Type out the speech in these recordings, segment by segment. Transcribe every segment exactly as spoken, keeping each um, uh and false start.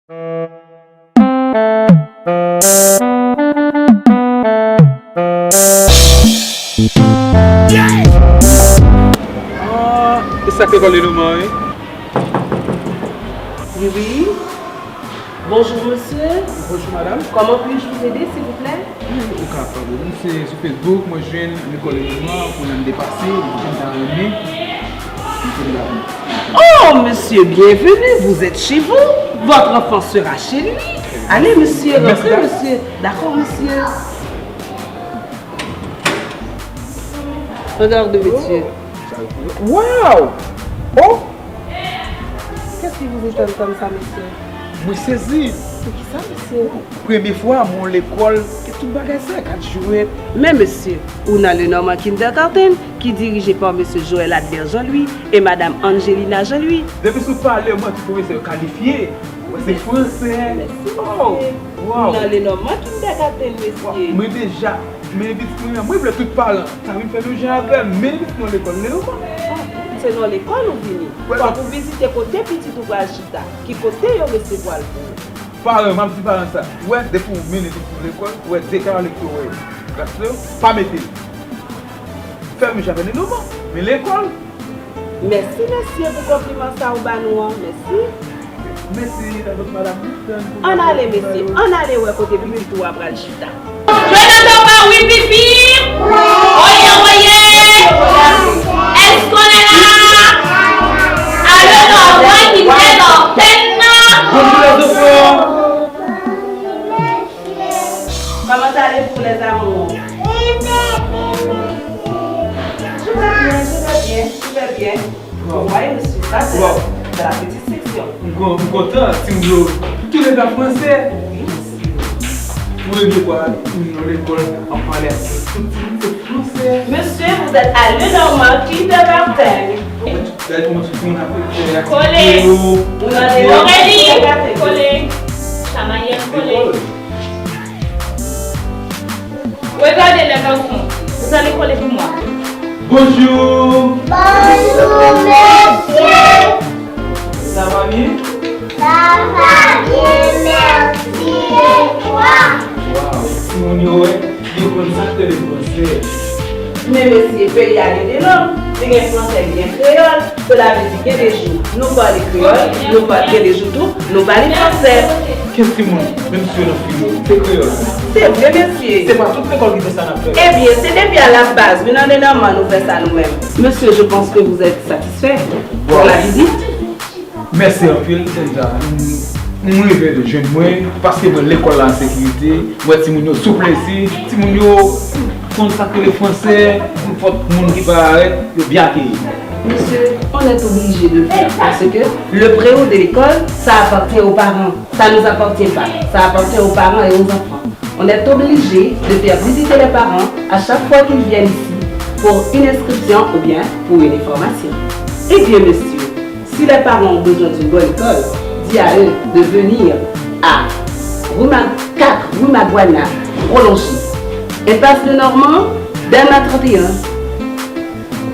Ah, e sa k lekòl Lenormand, wi. Wi, wi. Bonjour, monsieur. Bonjour, madame. Comment puis-je vous aider, s'il vous plaît? Wi, ou kapab. Mwen se sou Facebook, mwen jwenn lekòl Lenormand, pou nan depase, mwen jwenn ta renmen. Mwen te la. Oh, monsieur, bienvenue, vous êtes chez vous. Votre enfant sera chez lui. Allez, monsieur, merci, rentrez, madame. Monsieur. D'accord, monsieur. Regardez, monsieur. Wow! Oh! Qu'est-ce qui vous étonne comme ça, monsieur? Mwen sezi. Poukisa, mesye? Premye fwa, mwen lekòl, ke tout bagay sa, kat jwèt. Men mesye, ou nan Lenormand Kindergarten, ki dirije pa mesye Joël Adler Jean-Louis e madam Angelina Jean-Louis. Depi sou pale, mwen tout pwofesè yo kalifye. Mwen se fransè. Mèsi, mesye. Oh, wow. Ou nan Lenormand Kindergarten, mesye. Mwen deja, men pitit mwen, mwen vle tout paran. Sa vin fè nou jan avè m. Men pitit mwen lekòl, Lenormand. Ah, se nan lekòl ou vini. Wè, fòk ou vizite kote pitit ou pral chita. Ki kote yo resevwa l pou ou? Paran, m ap di paran sa. Ou wè, depi w mennen pitit ou lekòl, ou wè de kay lekòl, ou wè yo. Gras yo, pa mete l. Fè m jape Lenormand, men lekòl. Mèsi, mesye, pou konpliman sa ou ba nou an. Mèsi. Mèsi, lòt madanm. Ann ale, mesye, ann ale wè kote pitit ou a pral chita. Jonathan pa wi pipi. Oye, oye. Est-ce qu'on est là? Allô, Norman, qui t'aide en peine? Bonjour, les enfants. Comment allez-vous, les amours? Je vais bien, je vais bien, je vais bien. Bon. Vous voyez, monsieur, ça, c'est la, c'est la petite section. M kon-, m kontan, timoun yo tou lè ka fransè. Wi, mesye. Premye fwa, timoun yo lekòl, ap pale ak tout timoun se fransè. Monsieur, vous êtes à Lenormand Kindergarten. Gade kòman tout timoun ap fè aktivite yo. Kole. Ou nan Lenormand Kindergarten. Kole. Chamayen kole. Regardez les garçons, vous allez coller pour moi. Bonjour. Bonjour, monsieur. Ça va bien? Ça va bien, merci. Et toi? Wow, timoun yo, wè, yo konn sa k rele fransè. Men mesye, peyi a gen de lang. Li gen fransè, li gen kreyòl. Sela vle di gen de jou nou pale kreyòl, nou pa, gen de jou tou, nou pale fransè. Kèk timoun, menm si yo nan filo, se kreyòl. Se vre, mesye. Se pa tout lekòl ki fè sa n ap fè. Ebyen, se depi a la baz, wi, nan Lenormand nou fè sa nou menm. Monsieur, je pense que vous êtes satisfait pour la visite. Mèsi anpil, Sandra. M, m rive jwenn mwen, paske mwen lekòl la an sekirite, m wè timoun yo sou plezi, timoun yo konn sa k rele fransè, nenpòt moun ki parèt, yo byen akeyi. Monsieur, on est obligé de le faire parce que le préau de l'école, ça appartient aux parents. Ça nous appartient pas. Ça appartient aux parents et aux enfants. On est obligé de faire visiter les parents à chaque fois qu'ils viennent ici pour une inscription ou bien pour une information. Eh bien, monsieur, si les parents ont besoin d'une bonne école, dis à eux de venir à rue Ma-, quatre rue Maguana, prolongée. Impasse Lenormand, Delma trente et un.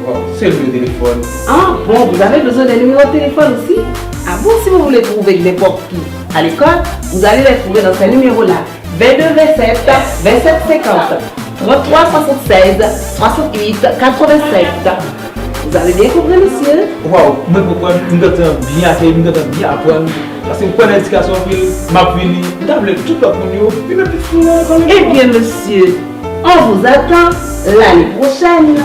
Wow, se nimewo telefòn. Ah bon, vous avez besoin d'un numéro de téléphone aussi? Ah bon, si vous voulez trouver n'importe qui à l'école, vous allez les trouver dans ces numéros-là. Vingt-deux vingt-sept, vingt-sept cinquante, trente-trois soixante-seize, soixante-huit quatre-vingt-sept. Vous avez bien compris, monsieur? Wow, mwen konprann, m gentan byen akeyi, m gentan byen aprann. Paske m kwè nan edikasyon anpil, m ap vini, m ta vle tout lòt moun yo vin nan pitit nou nan lekòl yo. Eh bien, monsieur, on vous attend l'année prochaine.